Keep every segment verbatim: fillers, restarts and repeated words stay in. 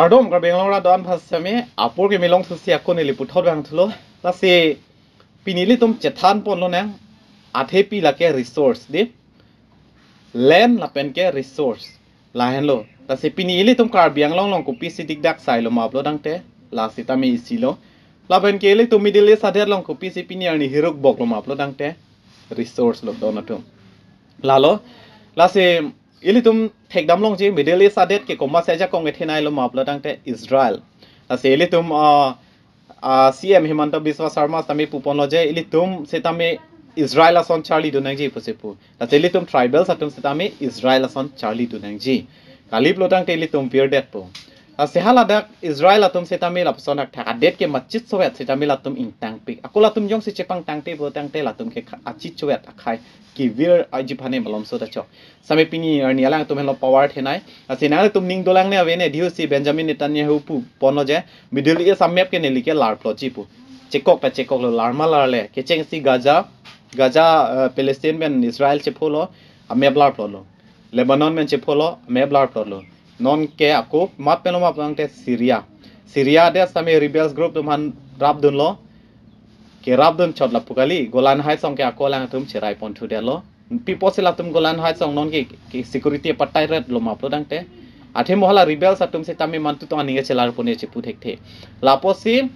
Kardom Karbi Anglong arat do-an aphan sitame, apor ke milong susi ako neli puthot vangthulo. Lasi pini ilitum chethan ponlonang, athepi lake resource di. Land lapen ke resource. Lahenlo. Lasi pini ilitum Karbi Anglong along kopisi dikdak sailo ma pulo tangte, la sitame isilo. Lapen ke ilitum Middle East adet along kopisi pini arni hiruk boklo ma pulo tangte, resource lo don atum. Lalo, lasi ilitum thekdam longji Middle East adet ke komatsi ajakong kethenei lo ma pulo tangte Israel. Lasi ilitum, ah, ah, C M Himanta Biswa Sarma sitame puponlo je ilitum sitame Israel ason charlidun nangji pusi pu. Lasi ilitum tribals atum sitame Israel ason charlidun nangji. Kali pulo tangte ilitum virdetpo. Lasi haladak Israel atum sitame lapuson thakthak adet ke machit sovet sitame latum ingtangpik. Ako latum jongsi chepangtangte pulo tangte latum ke kha-, achit sovet akhai kevir aji phane malomso ta chok. Sitame pini arni alangtum henlo power thenei. Lasi nangtum ning dolang ne ave ne dihusi Benjamin Netanyahu puponlo je Middle East a-map ke neli ke larplotji pu. Chekok ta chekoklo, lar ma larle. Kechengsi Gaza, Gaza, eh, Palestine pen Israel chepholo, a-map larplotlo. Lebanon pen chepholo, a-map larplotlo. Non ke ako map pen lo ma pulo tangte Syria. Syria adet sitame rebels group atum aphan rapdunlo. Kerapdun chot lapu kali, Golan Heights along ke ako alangtum cherai ponthudetlo. Pi apotsi latum Golan Heights along non ke, ke security patai ret lo ma pulo tangte, athe mo hala rebels atum sitame mantu tong aning chelar pone chepu thekthe. Lapusi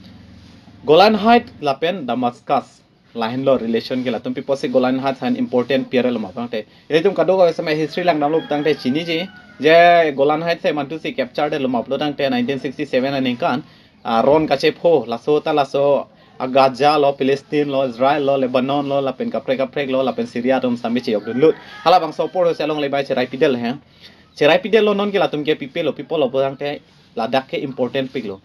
Golan Heights lapen Damascus lahenlo relation ke, latum pi apotsi Golan Heights an important pi are lo ma pulo tangte, ilitum kadokave sitame history langdamlo pulo tangte chiniji je Golan Heights si mantusi capture detlo ma pulo tangte nineteen sixty-seven aningkan, ah, ron kachepho, laso ta laso, ah, Gaza lo, Palestine lo, Israel lo, Lebanon lo, lapen kaprek kaprek lo, lapen Syria atum sitame cheyokdunlut. Halabangso apor si along lebai cherai pidetlo he. Cherai pidetlo, non ke latum ke pipelo, pi apotlo pulo tangte ladak ke important piklo.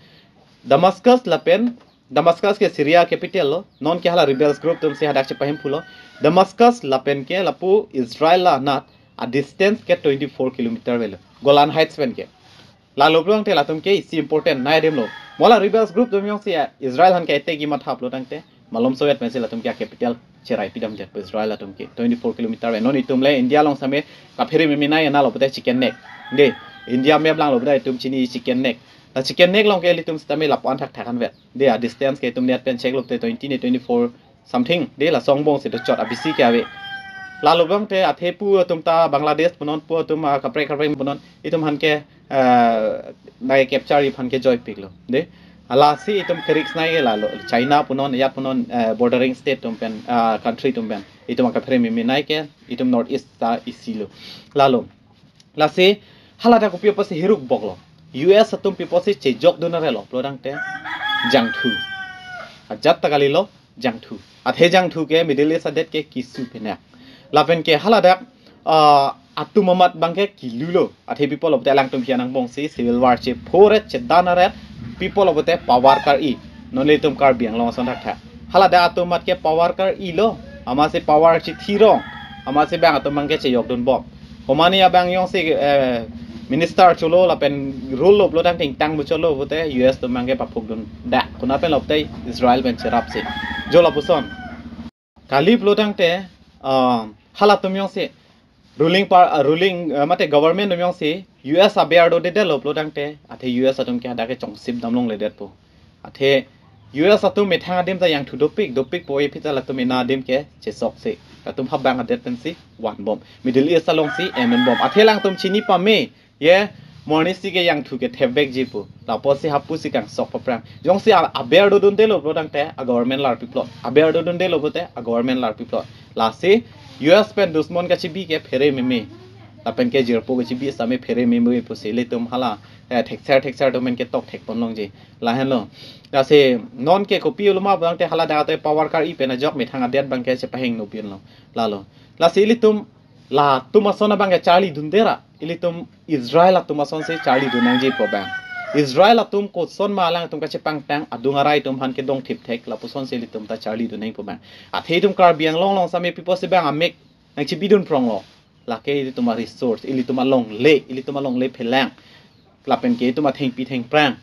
Damascus lapen, Damascus ke Syria capital lo, non ke hala rebels group atumsi hadak chepahimphulo. Damascus lapen ke lapu Israel la anat a-distance ke twenty-four kilometer avelo, Golan Heights pen ke. Lalo pulo tangte latum ke isi important nai adim lo. Mo hala rebels group atum jongsi, eh, Israel aphan ke attack-ji matha pulo tangte, malomso sovet pensi latum ke a-capital cherai pidamdetpo Israel atum ke. Twenty-four kilometer ave. Non itum le India along sitame kaphere meme nai analo pulote chicken neck. De, India map langlo pulote itum chini chicken neck. La chicken neck along ke ilitum sitame lapu-an thakthak anvet. De, a-distance ke itum net pen checklo pulote twenty ne twenty-four something, de, laso angbong si dochot abisi ke ave. Lalo pulo tangte athe pu atum ta Bangladesh punon, pu atum, ah, kaprek kaprek punon, itum aphan ke, ah, nai capture-ji aphan ke joipiklo. De, lasi itum ke risk nai ke lalo. China punon, ajat punon, eh, bordering state atum pen, ah, country atum pen itum kaphere meme nai ke, itum North East ta isilo. Lalo. Lasi haladak kopi apotsi hiruk boklo, U S atum pi apotsi chejokdun arelo pulo tangte jangthu. Ajat ta kalilo, jangthu. Athe jangthu ke Middle East adet ke keso pinak. Lapen ke haladak, ah, atum amat abang ke kilulo. Athe pi apotlo pulote alangtum hian angbongsi civil war chephoret chedan aret, pi apotlo pulote power kar-i. Non ilitum Karbi Anglong ason thakthak. Haladak atum amat ke power kar-ilo. Amatsi power chithirong. Amatsi bang atum abang ke cheyokdunbom. Komane abang jongsi, eh, minister cholo lapen rule lo pulo tangte ingtang muchotlo pulote U S atum abang ke paphukdun dak. Konat pen lo pulote Israel pen cherapsi. Jo lapuson. Kali pulo tangte, ah, halatum jongsi ruling par-, ah, ruling, ah, mate government atum jongsi U S aber dodedetlo pulo tangte, athe U S atum ke hadak ke chongsip damlongledetpo. Athe U S atum methang adim ta jangthu dopik, dopikpo, ephi ta latum ena adim ke chesoksi. Latum habang adet pensi vanbom. Middle East alongsi emenbom. Athe alangtum chini pame, ye, mo arnisi ke jangthu ke thepvekji pu. Lapusi hapusi kangsok paphrang. Jongsi a-, aber dodundelo pulo tangte a-government larpiplot. Aber dodundelo pulote a-government larpiplot. Lasi U S pen dusmon kachibi ke phere meme. Lapen ke jirpo kachibi sitame phere meme pusi ilitum hala, eh, thekser thekser atum pen ketok thek ponlongji. Lahenlo. Lasi non ke kopi pulo ma pulo tangte haladak ate power kar-i pen ajok methang adet abang ke chepahingno pinlo. Lalo. Lasi ilitum latum ason abang ke charlidunde ra, ilitum Israel atum asonsi charlidun nangji pu abang. Israel atum kosonma alangtum kachepangtang, adung arai atum aphan kedongthip thek, lapusonsi ilitum ta charlidun nangji pu abang. Athe itum Karbi Anglong along sitame pi apotsi bang amek nangchibidun phronglo. Lake ilitum a-resource, ilitum alongle, ilitum alongle phelang. Lapen ke itum athengpi thengphrang.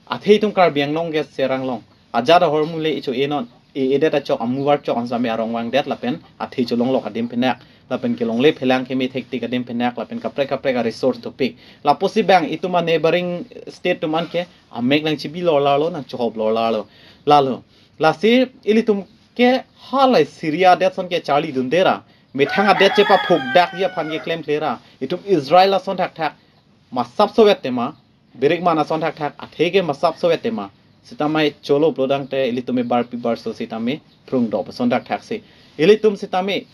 Athe itum Karbi Anglong ke Serang along. Ajat ahormu le icho enon. E-edet achok, amuvar chok an sitame arong vangdet lapen athe cholonglok adim pinak. lapen kelongle phelang keme thektik adim pen nak, lapen kaprek kaprek a resource dopik. Lapusi bang itum a neighboring state atum an ke amek nangchibi lorlarlo, nangchohop lorlarlo. Lalo. Lasi ilitum ke halai Syria adet ason ke charlidunde ra, methang adet chepaphukdakji aphan keklemkle ra, itum Israel ason thakthak masapso vet tema, birik man ason thakthak athe ke masapso vet tema, sitame cholo pulotangte ilitum ebarpi barso sitame phrungdop ason thakthak si. Ilitum sitame,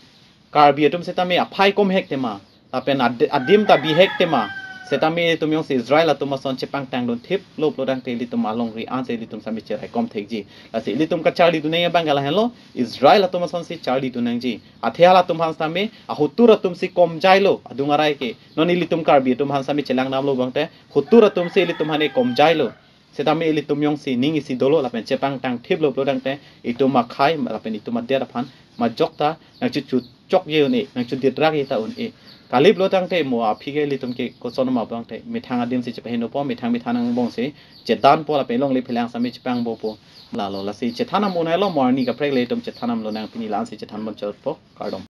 Karbi atum sitame aphai komhek tema, lapen ad-, adim ta bihek tema, sitame ilitum jongsi Israel atum ason chepangtangdun thiplo pulotangte ilitum alongri ansi ilitum sitame cheraikom thekji. Lasi ilitum kacharlidun nangji abang ke lahenlo, Israel atum asonsi charlidun nangji. Athe halatum aphan sitame, ahotur atumsi komjailo, adung arai ke. Non ilitum Karbi atum aphan sitame chelangdamlo pulotangte, hotur atumsi ilitum aphan ke komjailo. Sitame ilitum jongsi ning isi dolo lapen chepangtang thiplo pulotangte, itum akhei lapen itum adet aphan majok ta nangchuchu chokje un-e, nangchuditrakje ta un-e. Kali pulotangte mo aphi ke ilitum ke koson ma pulotangte, methang adimsi chepahenopo, methang methang angbongsi chedanpo lapen longle phelang sitame chepangbopo. Lalo, lasi chethan nam un-elo, mo arni kaprek le itum chethan namlo nang, pini la-ansi chethan ponchotpo, kardom.